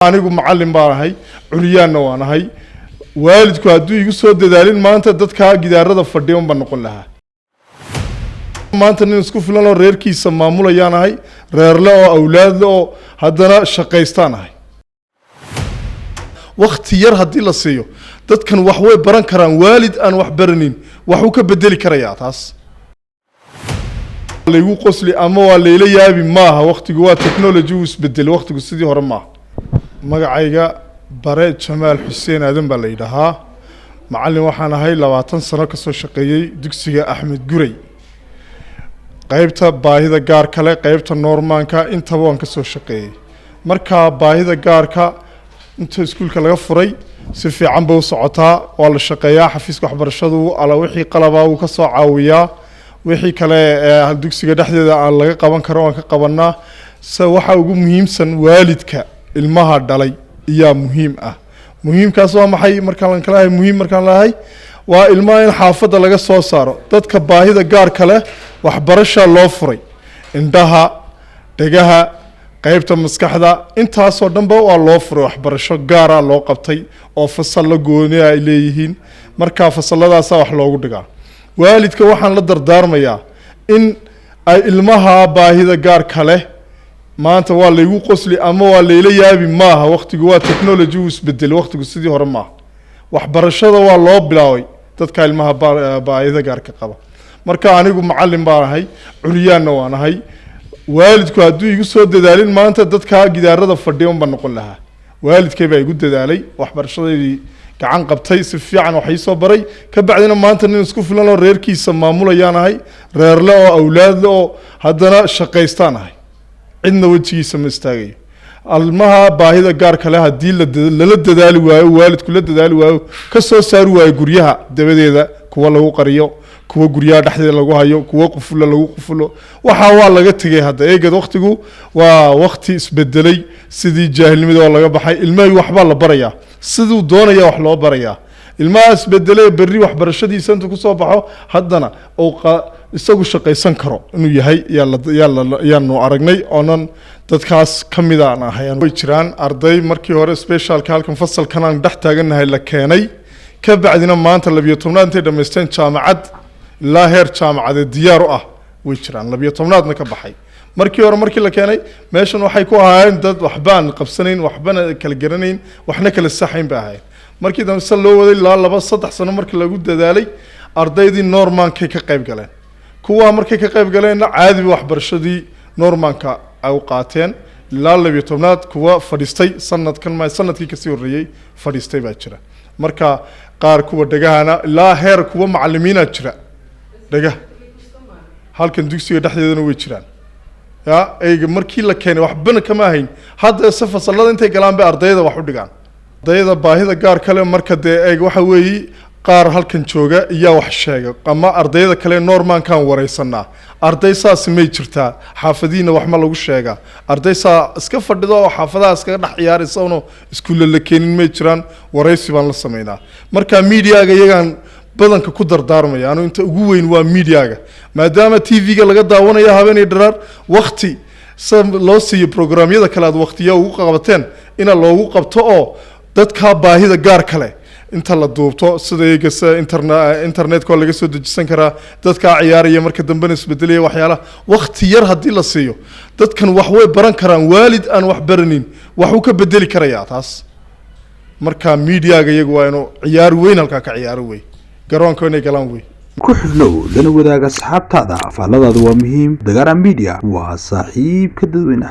Anigu macallin baan ahay, curyaanna waan ahay. Waalidku hadduu igu soo dadaalin, maanta dadkaa gidaarada fadhiya un baan noqon lahaa. Maanta nin isku filan oo reerkiisa maamulayaan ahay, reerle oo awlaadle oo haddana shaqaystaan ahay. Wakti yar haddii la siiyo, dadkan wax way baran karaan. Waalid aan wax baranin waxuu ka bedeli karayaa taas. Laygu qosli ama waa layla yaabi maaha. Waktigu waa technology, uu isbedelay waktigu, sidii hore maaha. Magacayga Bare Jamaal Xuseen Aadan baa la yidhaahaa. Macallin waxaan ahay 20 sano kasoo shaqeeyey dugsiga Axmed Gurey, qeybta baahida gaar kale, qeybta normal-ka, intaba waan kasoo shaqeeyey. Marka baahida gaarka inta iskuulka laga furay si fiican bay u socotaa, waa la shaqeeyaa. Xafiiska waxbarashadu ala wixii qalabaa wuu kasoo caawiyaa, wixii kale ee dugsiga dhexdeeda aan laga qaban karo waan ka qabanaa. Se waxaa ugu muhiimsan waalidka ilmaha dhalay iyaa muhiim ah. Muhiimkaas waa maxay? Markaan kalahay muhiim markaan lahay, waa ilmaha in xaafadda laga soo saaro. Dadka baahida gaarka leh waxbarasha loo furay, indhaha, dhegaha, qeybta maskaxda, intaasoo dhanba waa loo furay. Waxbarasho gaara loo qabtay oo fasallo gooni ay leeyihiin. Marka fasalladaasaa wax loogu dhigaa. Waalidka waxaan la dardaarmayaa in ay ilmaha baahida gaarka leh, maanta waa laygu qosli ama waa layla yaabi maaha. Waktigu waa technology, uu isbedelay waktigu, sidii hore maaha. Waxbarashada waa loo bilaabay dadka ilmaha baahida gaarka qaba. Marka anigu macallin baan ahay, curyaanna waan ahay. Waalidku hadduu igu soo dadaalin, maanta dadkaa gidaarada fadhiya un baan noqon lahaa. Waalidkay baa igu dadaalay, waxbarashadeydii gacan qabtay, si fiican wax ii soo baray. Ka bacdina maanta nin isku filan oo reerkiisa maamulayaan ahay, reerle oo awlaadle oo haddana shaqaystaan ahay. Cidna wejigiisa ma istaagayo. Ilmaha baahida gaarka leh haddii lala dadaali waayo, waalidku la dadaali waayo, ka soo saari waayo guryaha dabadeeda, kuwa lagu qariyo, kuwa guryaha dhexdeeda lagu hayo, kuwa qufulo lagu qufulo, waxaa waa laga tegay. Hadda eegad waktigu waa wakti isbedelay, sidii jaahilnimada waa laga baxay. Ilmahii waxbaa la barayaa, siduu doonaya wax loo barayaa. Ilmaha isbedelay berri waxbarashadiisa intuu kusoo baxo, haddana uu isagu shaqaysan karo inuu yahay yaanu aragnay, oonan dadkaas ka mid aan ahay. Way jiraan arday markii hore special-ka halkan fasalkan aan dhex taagannahay la keenay, ka bacdina maanta 12aad intay dhammaysteen jaamacad, ilaa heer jaamacadeed diyaar u ah way jiraan. 12aadna ka baxay. Markii hore markii la keenay meeshan waxay ku ahaayeen dad waxbaan qabsanayn, waxbana kala garanayn, waxna kala saxayn bay ahaayeen. Markii dambe se loo waday ilaa 2-3 sano markii lagu dadaalay, ardaydii normal-kay ka qayb galeen. Kuwaa markay ka qayb galeenna caadiba waxbarashadii normal-ka ay u qaateen ilaa 12aad. Kuwa fadhiistay sanadkan ma sanadkii kasii horreeyey fadhiistay baa jira. Marka qaar kuwa dhegahana ilaa heer kuwa macalimiina jira dhegah, halkan dugsiga dhexdeedana way jiraan. Ya eyga markii la keenay waxbana kama ahayn, hadda se fasalada intay galaan bay ardayda wax u dhigaan, ardayda baahida gaar kale. Marka dee eeg waxa weeye, qaar halkan jooga iyaa wax sheega ama ardayda kale normal-kaan wareysanaa. Arday saas may jirtaa? Xaafadihiina wax ma lagu sheegaa? Arday saa iska fadhido oo xaafadaha iskaga dhex ciyaaraysa ono iskuulla la keenin may jiraan? Wareysi baan la sameynaa. Marka media-ga iyagaan badanka ku dardaarmaya anu inta ugu weyn waa media-ga, maadaama TV-ga laga daawanayo habeenay dharaar. Wakti sa loo siiyo programyada kale aad waktiya ugu qabateen ina loogu qabto oo dadka baahida gaar kale inta la duubto, sida iyagase internetka waa laga soo dejisan karaa. Dadkaa ciyaaraya marka dambena isbedelaya waxyaalaha. Wakti yar haddii la siiyo, dadkan wax way baran karaan. Waalid aan wax baranin waxuu ka bedeli karayaa taas. Marka media-ga iyagu waa inuu ciyaar weyn halkaa ka ciyaaro wey, garoonka inay galaan wey. Ku xidhnow, lana wadaaga asxaabtaada. Faalladaadu waa muhiim. Dagaara Media waa saaxiibka dadweynaha.